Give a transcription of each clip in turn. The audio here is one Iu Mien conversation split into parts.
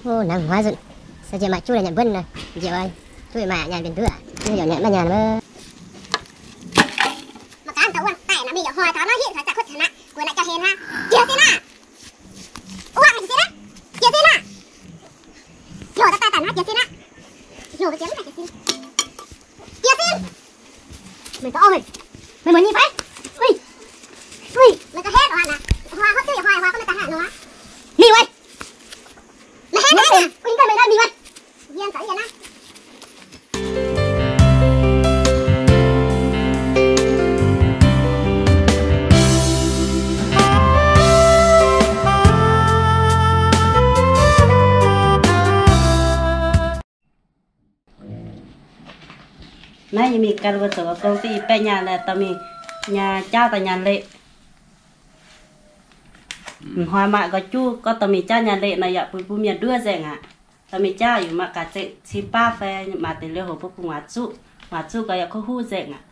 Hnangv hnoi nzunc, se njiec maaih juv la'nyanc mbuonv nor, njiec juv maaih nyaanh mbienx nduov, yaac nyanc maiv nyaanh wuov. Mangc gaax, da'wuonh daaih nor, mingh yaac hnoi taux nor, hitv hnoi zaqc kuotv taux naaiv, gueix naaic jauv-hlen hnangv. Jiex sin aqv! Wuov, jiex sin aqv! Jiex sin aqv! Hnyouv daaih daaih naaiv jiex sin aqv! Hnyouv jiex sin aqv! Jiex sin! Meih muoz nyei fai? Ui, ui, meih ga'hetv oc aqv. Hnoi hopv duqv yaac hnoi, hnoi gorngv meih daaih hnangv nor. Mingh weic. Meih hetv naaiv, ui, ganh meih naaiv mingh weic. Yie zaux yie naaiv. Naaiv yie mingh gan mbuo zoux gong duqv i baeqv nyaanh, dorh mingh nyei jauv daaih nyaanh leqc. Hnoi maaih nqoi juv gorngv dorh mingh jauv nyaanh leqc nor, yaac bun mbuo mienh nduov nzengc aqv. Dorh mingh jauv yaac maaih gaax zengc cin baav fai maaih deix liuz hoc mbuo bun nguaaz zuqv, nguaaz zuqv gau yaac kuv huv nzengc aqv.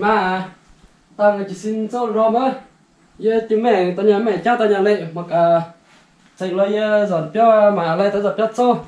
Maa aac, dangh jiez sin zorqv ndorm wuov. Yie dingh maengc daaih nyanc, maengc jauv daaih nyanc leqc mangc gaax. Zengc lorz yie nzanc biauv maaic lai daaih nzanc biauv zorqv.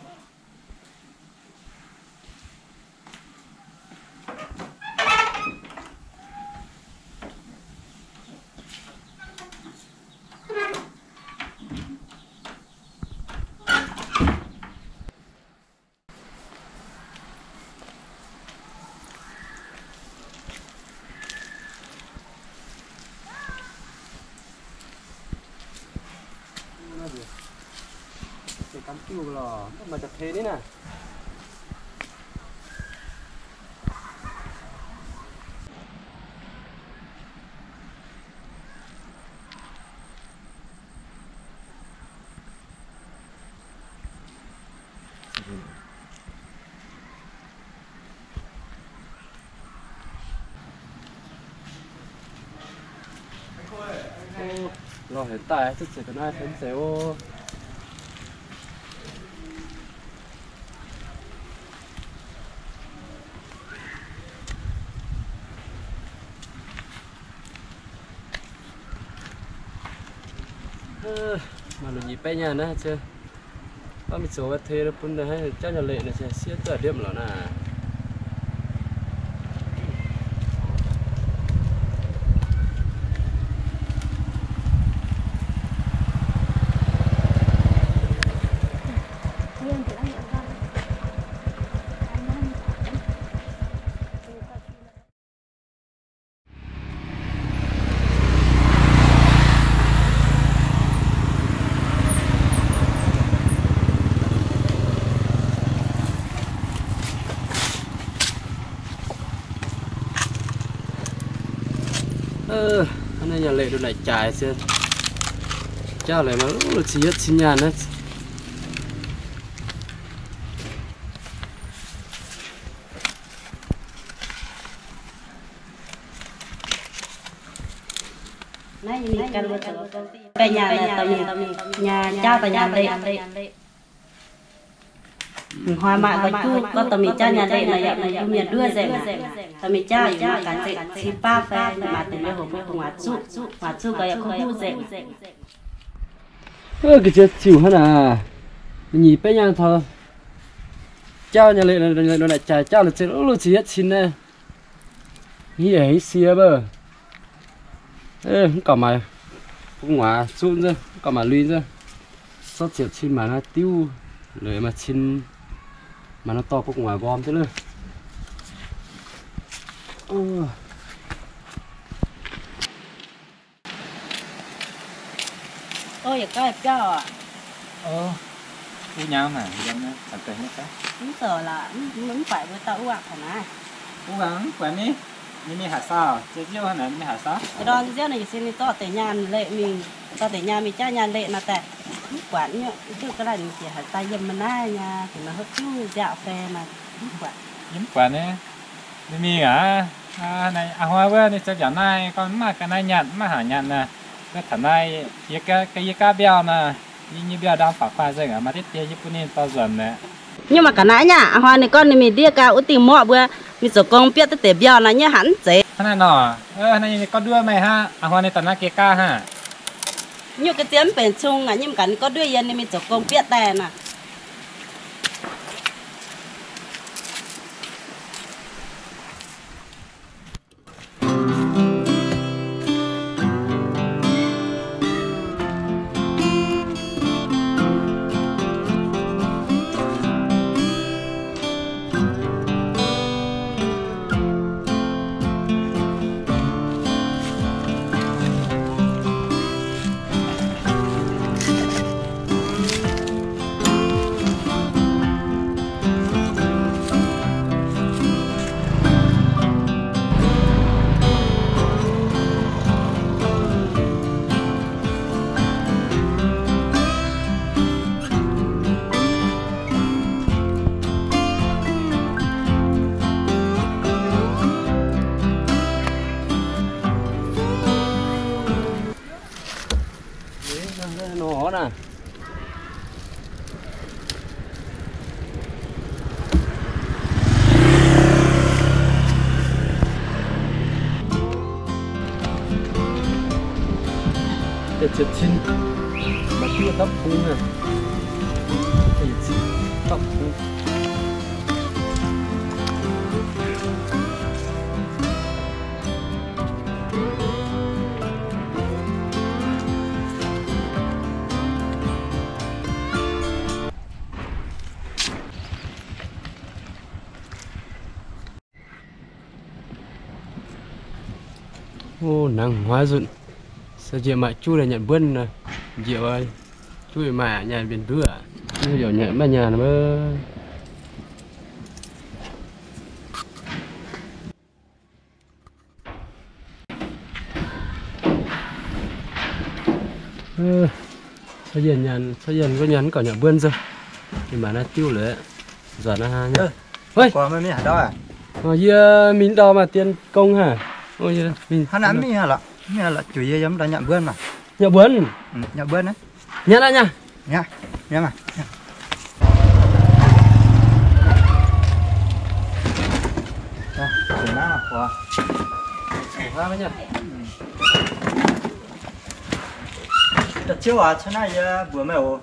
Lorh haic daaih, duqv ziepc ga'naaiv fai mv zeiz oc. Maaih lunx nyeic baeqv nyaanh naaiv, baav mingh zoux tei bun jauv nyaanh leqc naaiv, siev duqv ndiemv lorqc naaiv. Hnangv naaiv nyaanh leqc ndongc naaic jaaix se jauv leiz maaih cin yietv cin nyaanh naaiv. Naaiv yie mingh gan mbuo zoux baeqv nyaanh, dorh mingh nyei jauv daaih nyaanh leqc. Hnoi maaih gauh juv, gorngv dorh mingh jaav nyaanh leqc nor yaac mv duqv mienh nduov nzengc. Dorh mingh jaav yaac maaih gaax zeqc cin baav fai maaih deix mienh hoc mbuo gu'nguaaz zuqv, gu'nguaaz zuqv gauh yaac kuv huv nzengc. Ga'ziex ziuc hnangv naaic, nyic baeqv nyaanh taux jaav nyaanh leqc, naaic jaaix jaav la'zengc luv luv ziqc yietv cin naaiv. Hniev haic sie bouh. Mv gauh maaih gu'nguaaz zuqv nzengc, mv gauh maaih lui nzengc. Sortv ziepc cin maaih naaiv diuv, lorqc maaih cin, maaih naaiv dorh gu'nguaaz nqorm duqv lorqc. Ov, yietc gaav biauv oc. Ov, uv nyaam naaic, mv zoux laac, mv buatc mbuo dauh uv aqv taux naaiv. Uv aqv mv buatc ni, ninh mingh haaix saauh? Ziex nziouv naaic ninh mingh haaix saauh? Ndorm nziouv naaic yietc sin ninh zorqv deix nyaanh leqc mingh, zorqv deix nyaanh mingh jaav nyaanh leqc nor daaih. Mv buatc nyuoqc, mv duqv ga'naaiv ninh jiex haaix daaih yiem maiv naaiv nyei, jiex maaih hopv juv nziaauc fai naaic mv buatc. Yie mv buatc ni. Ninh mingh aqv. A'hnoi wuov ninh zoux nziaauc naaiv gorngv mv maaih ga'naaiv nyaanh, mv maaih haaix nyaanh naaic. Wuov taux naaiv yie gaav, yie gaav mbiauh naaic, yie nyei mbiauh ndorm faaux guaax nzengc aqv, maaih deix diex yie bun ninh dorh nzuonx naaic. Nyuoqc maaih ga'naaiv nyaanh, a'hnoi ninh gorngv ninh mingh ndiev gau wuov dingh morqv mbuo, mingh zoux gong bietv duqv deix mbiauh naaic, nyuoqc hanc mv zeiz. Hnangv naaiv nor, hnangv naaiv ninh gorngv nduov meih hnangv, a'hnoi ninh daaih naaiv gie gaav hnangv. Nyuoqc ga'ziex mv benx cung aqv, nyuoqc ganh ninh gorngv nduov yie, ninh mingh zoux gong bietv daaih naaic. Da'ziepc cin, maaih juov dapv bung aqv. Da'ziepc cin dapv bung. Ov, nangv hmuangv nzunc, se njiec maaih juv daaih nyanc mbuonv nor, njiec juv maaih nyaanh mbienx nduov, yaac nyanc maiv nyaanh maiv. Caux yienh nyanc, caux yienh nqoi nyanc mv gauh nyanc mbuonv nzunc. Ninh maaih naaiv diuv lorqc. Nzuonx aqv. Yie mingh ndau maaih dien gong haic. Hnangv naaiv mingh lorqc, mingh lorqc, juic yie yiem ndau nyanc mbuonv maah. Nyanc mbuonv? Nyanc mbuonv aqv. Nyanc aqv, nyanc. Da'ciouv aac, cuotv naaiv yie mbuox meih oc.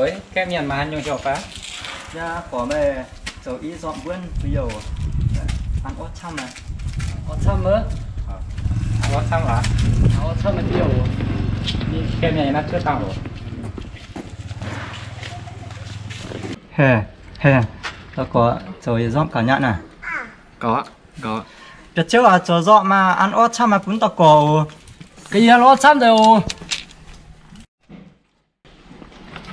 Oi, gaeqv mienh maaih haaix nyungc heuc fai? Yie gorx meih zoux i zorqv mbuonv bun yie oc. An orv camv aqv. Orv camv maiv? An orv camv aqv. An orv camv maiv biev oc. Gaeqv mienh naaiv cuotv dangh oc. Heh, heh, dauh gorx zoux i zorqv gauh nyatv naaic. Gauh, gauh. Da'ciouv aac, zoux zorqv maaih an orv camv maaih bun dauh gorx oc. Ga'naaiv yie an orv camv deix oc.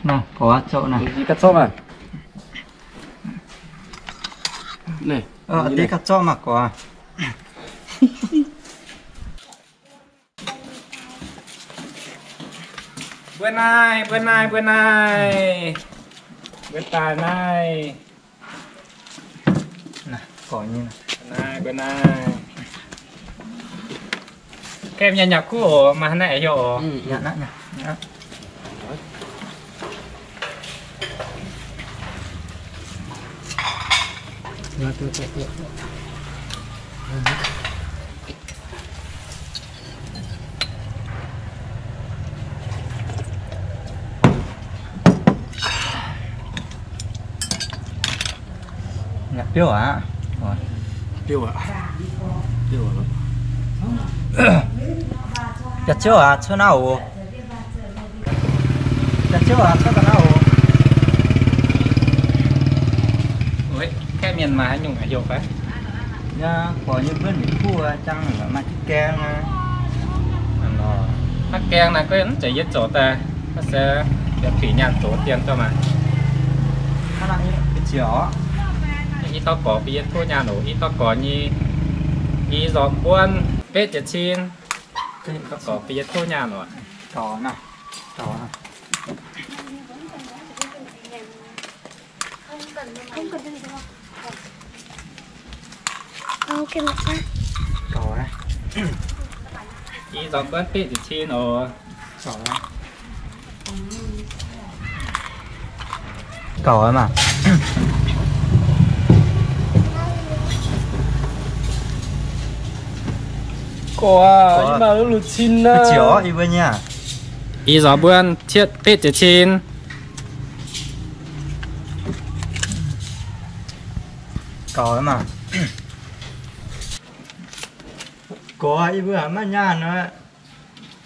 Naaiv, gorx aqv, zorqv naaiv. Yie ganh zorqv maah. Naaiv, deix ganh zorqv maah, gorx. Mbuo naaiv, mbuo naaiv, mbuo naaiv. Mbuo daaih naaiv. Naaiv, gorx nyei naaiv. Naaiv, mbuo naaiv. Gaeqv mienh nyanc kuv oc, maaih haaix nyungc heuc oc. Biouv aqv. Biouv aqv. Biouv aqv. Biauv-ziouv aac, cuotv naaiv oc. Biauv-ziouv aac, cuotv ga'naaiv oc. Kaeqv mienh maaih haaix nyungc heuc fai? Yaac gorx nyei mbuonv yietc kuv, jangx maaih jienv gaeng aqv. Hnangv gaeng naaiv gorngv mv zeiz yietv zoux daaih, naaiv se bieqc nyaanh zoux dien daaih maah. I dauh gorx bun yie tov nyaanh oc. I dauh gorx nyei, i nzormc mbuonv betv ziepc cin. I dauh gorx bun yie tov nyaanh oc. I nzormc mbuonv betv ziepc cin oc. Gauh maah. Gorx, i maaih luv luv cin naaiv. Ziouc i mbuo nyei. I nzormc mbuonv cietv betv ziepc cin. Gauh maah. Gorx, i mbuo maiv nyaanh aqv.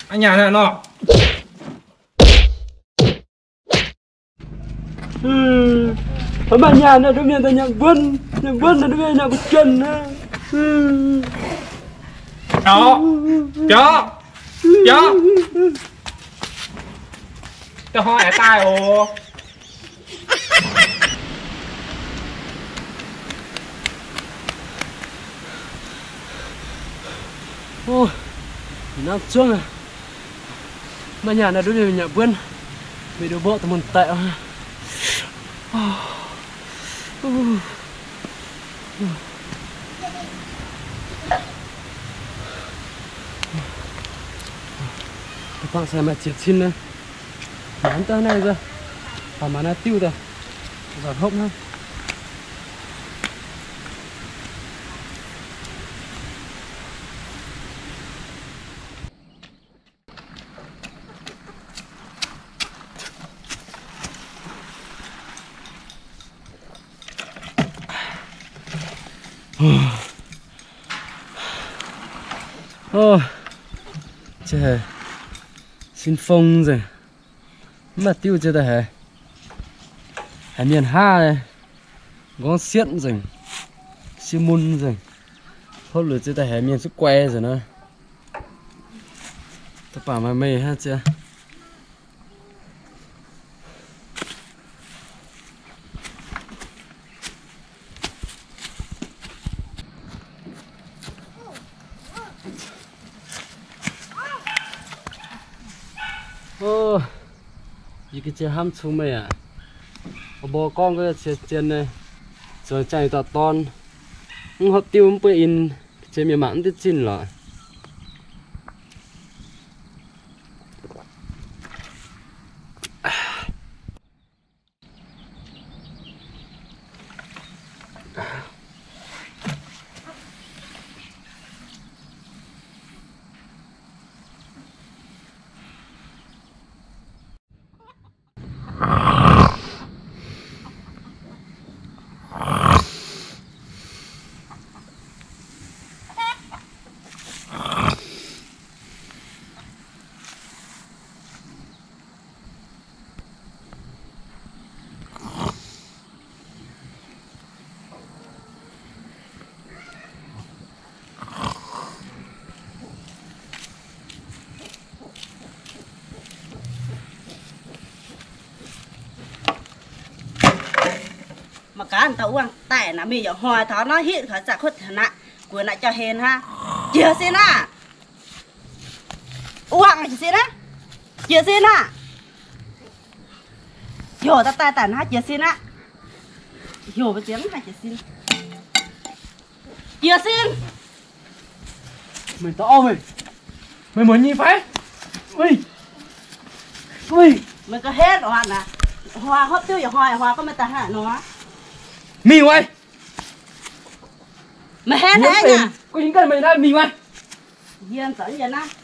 Maiv nyaanh aqv nor. Maiv nyaanh naaiv, nduov mienh daaih nyanc mbuonv, nyanc mbuonv naaiv, nduov mienh nyanc mbuo juonh naaiv. Biauv, biauv, biauv. Da'hoi aengx daaih oc. Nangv zuangv aqv. Maiv nyaanh naaiv, nduov mienh nyanc mbuonv, mingh nduov mborqv daaih mun daic oc. Bangc sai maaih ziepc cin naaiv. Maanc daaih naaiv, baac maanc naaiv diuv daaih, nzauc hlopv hnangv. Ov, ziex haic, sin fong nzengc. Mv baac diuv ziex daaih haiz, haiz mienh haav, nqorngv sietv nzengc, sietv mun nzengc. Hopv liuz ziex daaih haiz mienh zuqc guai nzengc nor. Da'baac maaih meih hnangv ziex. Yie ga'zien hnamv cung meih aac. Mbuo gorngv ga'zien zien naaiv, zuangx jangx yietc dauh dorn, mv hopv diuv mv buov in, ga'zien mienh mangc mv duqv zinh lorqc. Mangc gaax, dauh wuov daaih naaic mingh yaac hnoi taux nor hitv kaux zaqc kuotv haaix naqv, guoqv naaic jauv-hlen hnangv. Jiez sin aqv. Wuov jiez sin aqv. Jiez sin aqv. Heuc daaih daaih daaih hnangv jiez sin aqv. Heuc mbuo ziex mv haih jiez sin. Jiez sin. Meih dauh auv meih, meih muonz nyei fai? Meih ga'hlen oc aac. Hnoi hopv diuv yaac hnoi, hnoi gorngv meih daaih hnangv nor. Mingh wai. Meih haiz naaiv, guv yie ganh meih naaiv mingh wuov. Yie zoux yie naaiv.